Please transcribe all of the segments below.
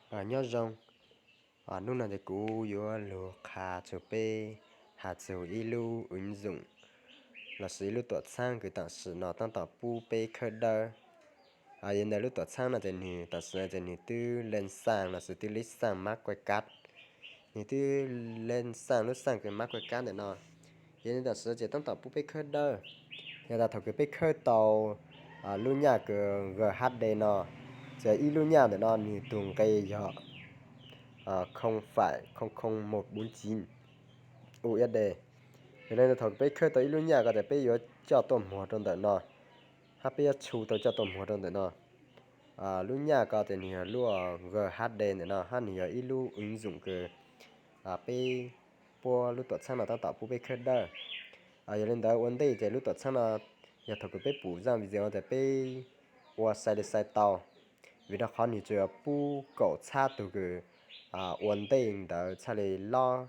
Nyob zoo, hnub no ces kuv yuav lug qha txug peb has txug ib lub ứng dụng lossis ib lub tuam txhaab kws tam sim no taab tom pub peb khawb dawb. Yog ntawm lub tuam txhaab no ces nwg tam sim no ces nwg twb lên sàn lossis twb list sàn mã quay card, nwg twb lên sàn lub sàn kws mã quay card ntawm no. Yog li tam sim no ces taab tom pub peb khawb dawb. Yog tas thaum kws peb khawb tau lub nyaj kws G H D no, ces ib lub nyaj ntawm no nwg tug nqe yog không phẩy không không một bốn chín U S D. Yog li ntawd thaum peb khawb tau ib lub nyaj ko ces peb yuav coj tuaj muag rau ntawm no, hab peb yuav txhu tau coj tuaj muag rau ntawm no. Lub nyaj ko ces nwg yog lub G H D ntawm no hab nwg yog ib lub ứng dụng kws peb puab lub tuam txhaab no taab tom pub peb khawb dawb. Yog li ntawd ua ntej ces lub tuam txhaab no yog thaum kws peb pum zaj video no ces peb ua sai li sai tau, vim rau qhov nwg tsuas yog pub kaum txhab tug kws ua ntej ntawd txhaj li lob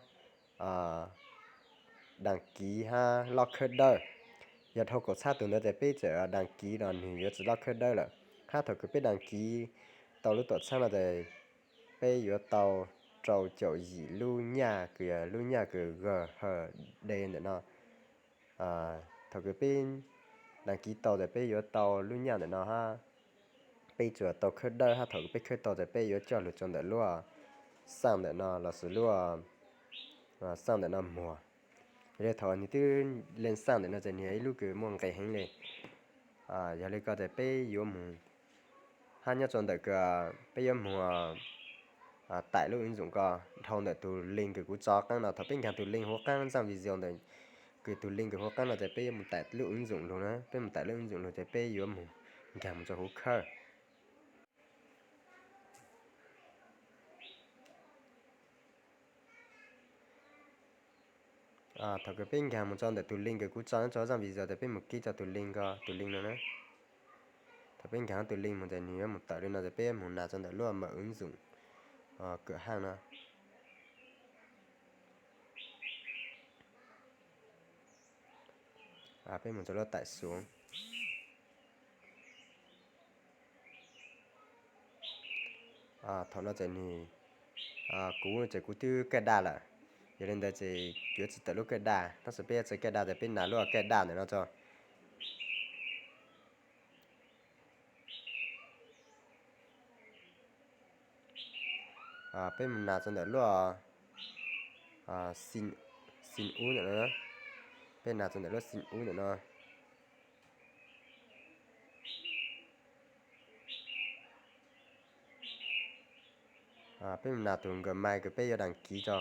đăng ký hab lob khawb dawb. Yog dhau kaum txhab tug ntawd ces peb txawm đăng ký los nwg yuav tsis lob khawb dawb lawm. Hab thaum kws peb đăng ký tau lub tuam txhaab no ces peb yuav tau rau caum yim lub nyaj kws yog lub nyaj kws G H D ntawm no. Thaum kws peb đăng ký tau ces peb yuav tau lub nyaj ntawm no hab peb tsuas tau khawb dawb hab thaum kws peb khawb tau ces peb yuav coj lug rau ntawm lub sàn ntawm no lossis lub sàn ntawm no muag. Yog li thaum nwg twb lên sàn ntawm no ces nwg yog ib lub kws muaj nqe heev li. Yog li ko ces peb yuav moog, hab nyob rau ntawm kws peb yuav moog tải lub ứng dụng ko dhau ntawm tug link kws kuv tso qaab no. Thaum peb nkaag tug link huv qaab zaj video ntawm kws tug link kws huv qaab no ces peb yuav moog tải lub ứng dụng lug na. Peb moog tải lub ứng dụng lug ces peb yuav moog nkaag moog rau huv khawb. Thaum kws peb nkaag moog rau ntawm tug link kws kuv tso nyob rau zaj video ces peb moog kib rau tug link ko, tug link no na. Thaum peb nkaag tug link moog ces nwg yuav moog tawm li no ces peb moog nas rau ntawm lub mở ứng dụng, kawm haj no. Peb moog rau lub tải xuống. Thaum no ces nwg, kuv ces kuv twb cài đặt lawm, yog li ntawd ces yuav tsi tawm lub cài đặt, tab sis peb yuav tsi cài đặt ces peb nas lub cài đặt ntawm no tso. Peb mus nas rau ntawm lub xin ub ntawm no, peb nas rau ntawm lub xin ub ntawm no. Peb mus nas tus Gmail kws peb yuav đăng ký tso.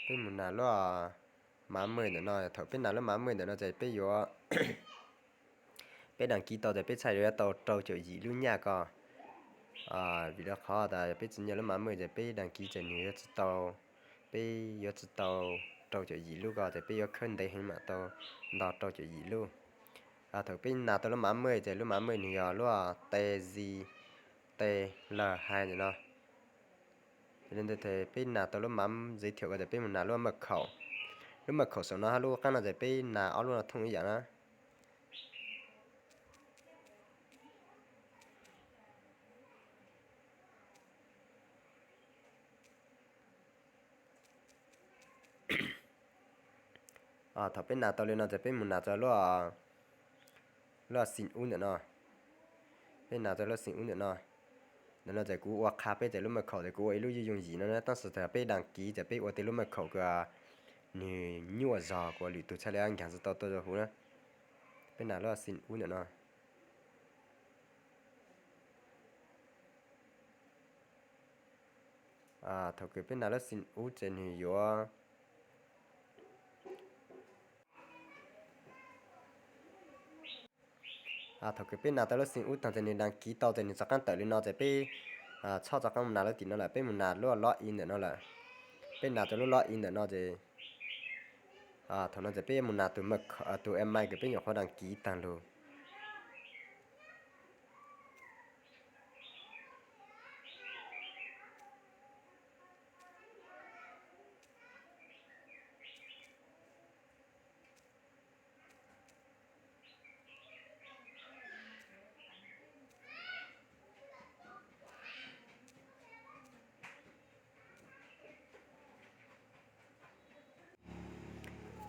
Peb mus nas lub mã mời ntawm no, thaum peb nas lub mã mời ntawm no ces peb yuav, peb đăng ký tau ces peb txhaj yuav tau rau caum yim lub nyaj ko. Vim rau qhov tas peb tsi nyiaj lub mã mời ces peb đăng ký ces nwg yuav tsi tau, peb yuav tsi tau rau caum yim lub ko ces peb yuav khawb ntev heev mam tau nto rau caum yim lub. Thaum peb nas tau lub mã mời ces lub mã mời nwg yog lub T Z T L hai ntawm no. Yog li ntawd peb nas tau lub mã giới thiệu ko ces peb mus nas lub mật khẩu. Lub mật khẩu saum no hab lub qaab no ces peb nas ob lub no thooj ib yam na. Thaum peb nas tau li no ces peb mus nas rau lub, lub xin ub ntawm no. Peb nas rau lub xin ub ntawm no. Ntawm no ces kuv ua qha peb tej lub mật khẩu ces kuv ua ib lub yooj yooj yim no na, tab sis tas peb đăng ký ces peb ua tej lub mật khẩu kws nwg nyuaj zog kuv lwm tug txhaj li nkaag tsi tau tuaj rau huv na. Peb nas lub xin ub ntawm no. Thaum kws peb nas lub xin ub ces nwg yuav, thaum kws peb nas tau lub xin ub taag ces nwg đăng ký tau ces nwg rov qaab tawm li no ces peb txhob rov qaab mus nas lub tim no lawm, peb mus nas lub log in ntawm no lawm. Peb nas tau lub log in ntawm no ces thaum no ces peb mus nas tus email kws peb nyuam qhuav đăng ký taag lug.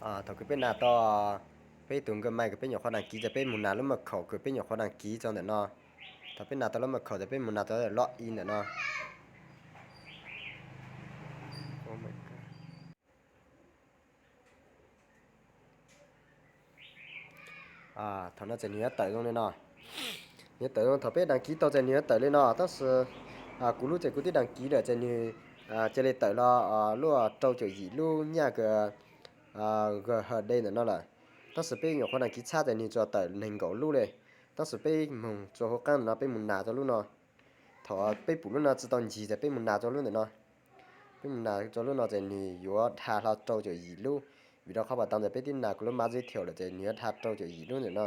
Thaum kws peb nas tau peb tus Gmail kws peb nyuam qhuav đăng ký ces peb mus nas lub mật khẩu kws peb nyuam qhuav đăng ký tso ntawm no. Thaum peb nas tau lub mật khẩu ces peb mus nas tau log in ntawm no. Thaum no ces nws yuav tawm zoo li no. Nws yuav tawm zoo thaum peb đăng ký tau ces nws yuav tawm li no, tab sis kuv lub ces kuv twb đăng ký lawm ces nws cia li tawm los lub rau caum yim lub nyaj G H D ntawm no lawm. Tab sis peb nyuam qhuav đăng ký tshab ces nws tsuas tawm nees nkaum lub li. Tab sis peb mus txua hauv qab ntawm no peb mus nas rau lub no. Thaum peb pum lub no tsis tau ncig ces peb mus nas rau lub ntawm no. Peb mus nas rau lub no ces nws yuav dhau hlo rau caum yim lub. Vim rau qhov pas tau ntawd peb twb nas kuv lub mã giới thiệu lawm ces nws yuav dhau rau caum yim lub ntawm no.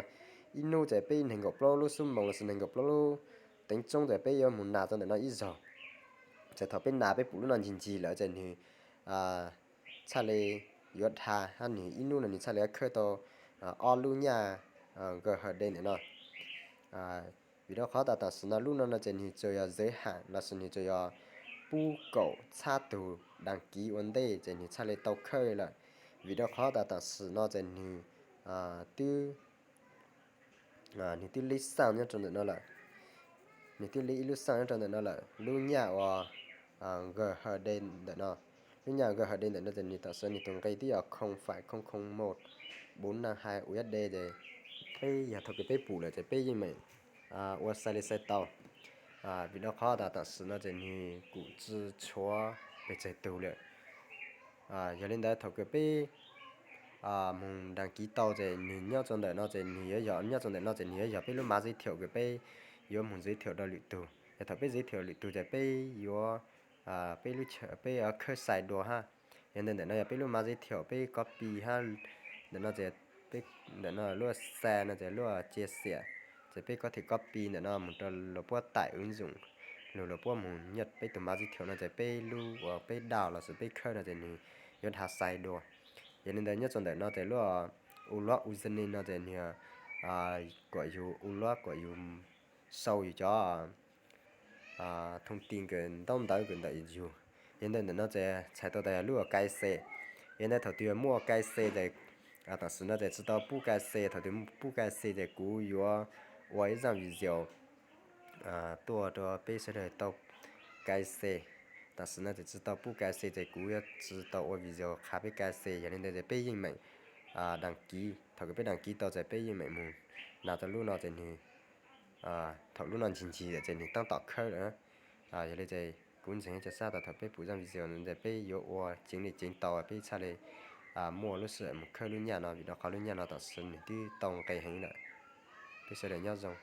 Ib hnub ces peb nees nkaum plaub lub xub moos los sis nees nkaum plaub lub teev tsoob ces peb yuav mus nas rau ntawm no ib zaug. Ces thaum peb nas peb pum lub no ncig ncig lawm ces nws txhaj li yuav dhau hab nws ib hnub no nws txhaj li yuav khawb tau ob lub nyaj G H D ntawm no. Vim rau qhov tas tam sim no lub no no ces nws tsuas yog giới hạn los sis nws tsuas yog pub kaum txhab tug đăng ký ua ntej ces nws txhaj li tau khawb lawm. Vim rau qhov tas tam sim no ces nws twb nws twb lib xaj nyob rau ntawm no lawm. Nws twb lib ib lub xaj nyob rau ntawm no lawm, lub nyaj uas G H D ntawm no. Lub nyaj G H D ntawm no ces nws tam sim nws tus nqi twb yog không phẩy không không một bốn năm hai U S D ces peb yog thaum kws peb pum lawm ces peb yeej meem ua xai li xai tau. Vim rau qhov tas tam sim no ces nws kuj tsis tshuav pes tsawg tug lawm. Yog li ntawd thaum kws peb mus đăng ký tau ces nws nyob rau ntawm no ces nws yuav yog, nyob rau ntawm no ces nws yuav yog peb lub mã giới thiệu kws peb yuav mus giới thiệu rau lwm tug. Yog thaum peb giới thiệu lwm tug ces peb yuav, peb lub, peb yuav khawb xai dua hab. Yog ntawm no yog peb lub mã giới thiệu peb copy hab. Ntawm no ces peb, ntawm no lub xai no ces lub chia sẻ, ces peb có thể copy ntawm no mus rau luag puab tải ứng dụng, lug luag puab mus nyiaj peb tus mã giới thiệu no ces peb lub uas peb đào los sis peb khawb no ces nws yuav dhau xai dua. Yog li ntawd nyob rau ntawm no ces lub ua luab username no ces nws kuas yus ua luab kuas yus sau yus cov thông tin kws ntaub ntawv kws ntawm yus. Yog ntawm no ces txhais tau tas yog lub uas cai xe. Yog ntawd thaum twg muaj cai xe ces tam sim no ces tsis tau pub cai xe, thaum twg pub cai xe ces kuv yuav ua ib zaj video tuaj rau peb sawv daws tau cai xe. Tam sim no ces tsis tau pub cai xe ces kuv yuav tsis tau ua video qha peb cai xe. Yog li ntawd ces peb yeej meem đăng ký, thaum kws peb đăng ký tau ces peb yeej meem mus nas rau lub no ces nws, thaum lub no ncig ncig lawm ces nws tab tom khawb lawm. Yog li ces kuv ntseeg cov sab tas thaum peb pum zaj video no ces peb yuav ua ceev li ceev tau peb txhaj li muaj lub sij hawm mus khawb lub nyaj no, vim rau qhov lub nyaj no tam sim nws twb tau nqe heev lawm. Peb sawv daws nyob zoo.